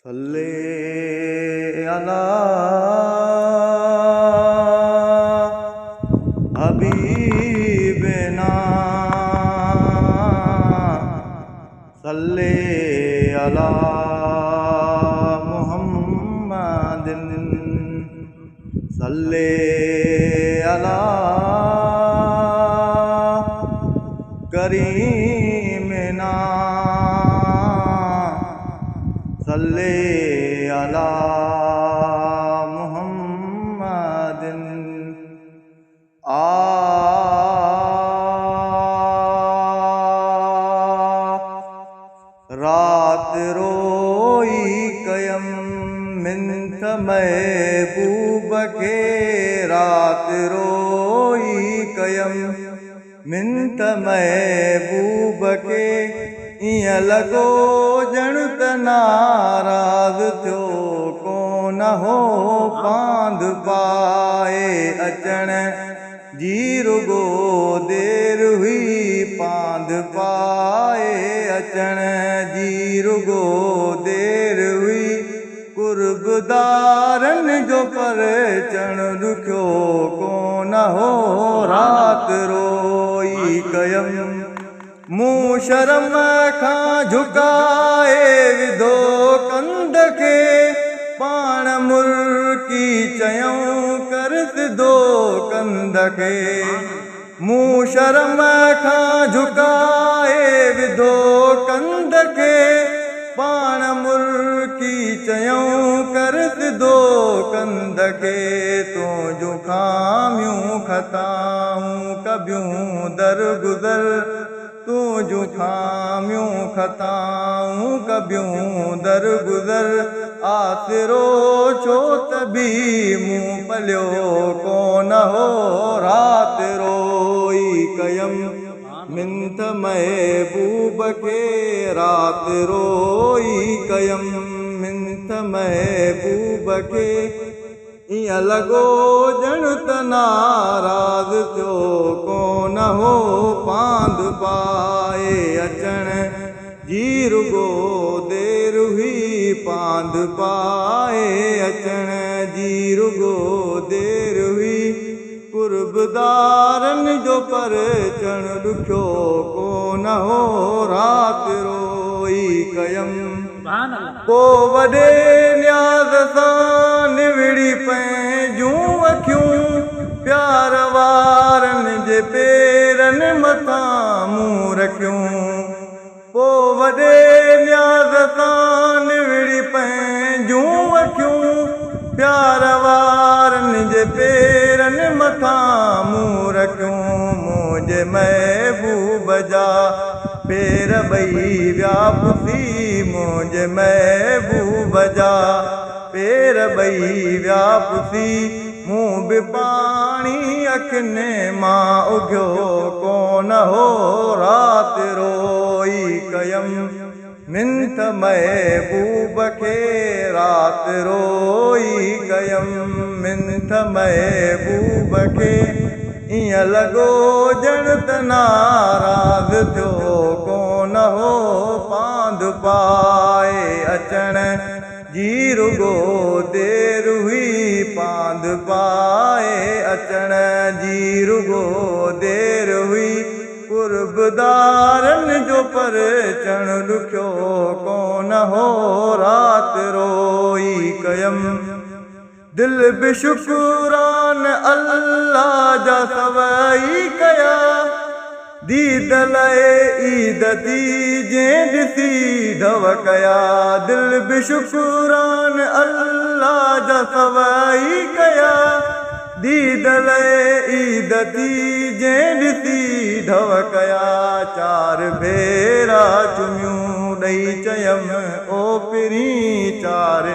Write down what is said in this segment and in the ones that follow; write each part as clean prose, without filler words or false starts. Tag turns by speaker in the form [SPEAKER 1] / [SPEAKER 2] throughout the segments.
[SPEAKER 1] صلي على حبيبنا صلي على محمد صلي على ڪريمنا صلي على محمد. آ رات روئي ڪيم منٿ محبوب کي، رات روئي ڪيم منٿ محبوب کي، ائين لڳو ڄڻ ته ناراض ٿيو ڪونه هو. پانڌ پائي اچڻ جي رڳو دير هئي، پانڌ پائي اچڻ جي رڳو دير هئي، قربدارن جو پرچڻ ڏکيو ڪونه هو. رات روئي ڪيم، مون شرم کان جهڪائي وڌو ڪنڌ کي، پاڻ مرڪي چيئون ڪر سڌو ڪنڌ کي. مون شرم کان جهڪائي وڌو ڪنڌ کي، پاڻ مرڪي چيئون ڪر سڌو ڪنڌ کي. تنهنجون خاميون خطائون ڪبيون درگذر، تنهنجون خاميون خطائون ڪبيون درگذر، آسرو ڇو ته به مون پليو ڪونه هو. رات روئي ڪيم منٿ محبوب کي، رات روئي ڪيم منٿ محبوب کي، ائين لڳو ڄڻ ته ناراض ٿيو ڪونه هو. پانڌ پائي اچڻ جي رڳو دير هئي، پانڌ پائي اچڻ جي رڳو دير هئي، قربدارن جو پرچڻ ڏکيو ڪونه هو. رات روئي ڪيم، پوءِ وڏي نياز سان نوڙي پنهنجون اکيون پيار وارن جي پيرن مٿان مون رکيون. پوءِ وڏي نياز سان نوڙي پنهنجون اکيون پيار وارن جي پيرن مٿان مون رکيون. منهنجي محبوب جا پير ٻئي ويا پسي، منهنجي محبوب جا پير ٻئي ويا پسي، مون به پاڻي اکين مان اگهيو ڪونه هو. رات روئي ڪيم منٿ محبوب کي، رات روئي ڪيم منٿ محبوب کي، ائين لڳو ڄڻ ته ناراض ٿيو ڪونه هو. پانڌ پائي اچڻ جي رڳو دير هئي، پانڌ پائي اچڻ جي رڳو دير هئي، قربدارن جو پرچڻ ڏکيو ڪونه هو. رات روئي ڪيم، دل به شڪران الله جا سوئي ڪيا، ديد لاءِ عيد ٿي جنهن ڏسي ڍو ڪيا. دل به شڪران الله جا سوئي ڪيا، ديد لاءِ عيد ٿي جنهن ڏسي ڍو ڪيا. چار ڀيرا چميون ڏيئي چيم او پرين، چار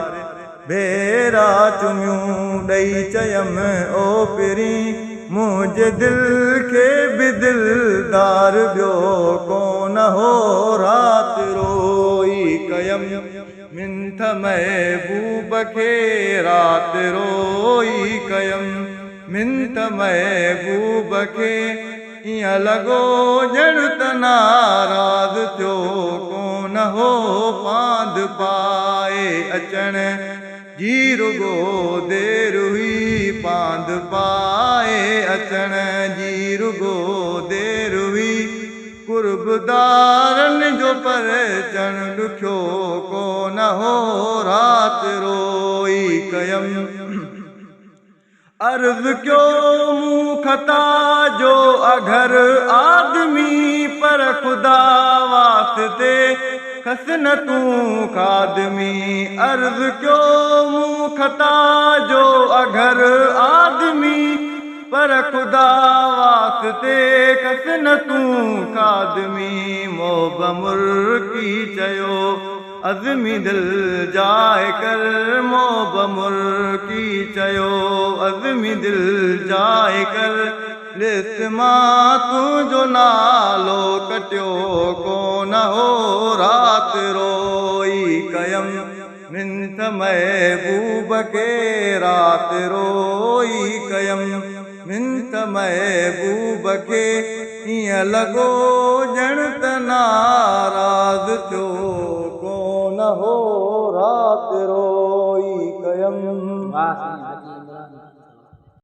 [SPEAKER 1] ڀيرا چميون ڏيئي چيم او پرين، منهنجي دل کي به دلدار ٻيو ڪونه هو. رات روئي ڪيم منٿ محبوب کي، رات روئي ڪيم منٿ محبوب کي، ائين لڳو ڄڻ ته ناراض ٿيو ڪونه ڪونه هو، پانڌ پائي اچڻ جي رڳو دير هئي، پانڌ پائي اچڻ جي رڳو دير هئي. قربدارن جو پرچڻ ڏکيو ڪونه هو، رات روئي ڪيم. عرض ڪيو مون خطا جو اگهر آدمي، پر خدا واسطي کس نه تون خادمي. عرض ڪيو مون خطا جو اگهر آدمي، پر خدا واسطي کس نه تون خادمي. موب مرڪي چيو عزمي دل جاءِ ڪر، موب مرڪي چيو عزمي دل جاءِ ڪر، لسٽ مان تنهنجو نالو ڪٽيو ڪونه هو، رات روئي ڪيم منٿ محبوب کي، رات روئي ڪيم منٿ محبوب کي. ائين لڳو ڄڻ ته ناراض ٿيو ڪونه هو، رات روئي ڪيم.
[SPEAKER 2] واهه.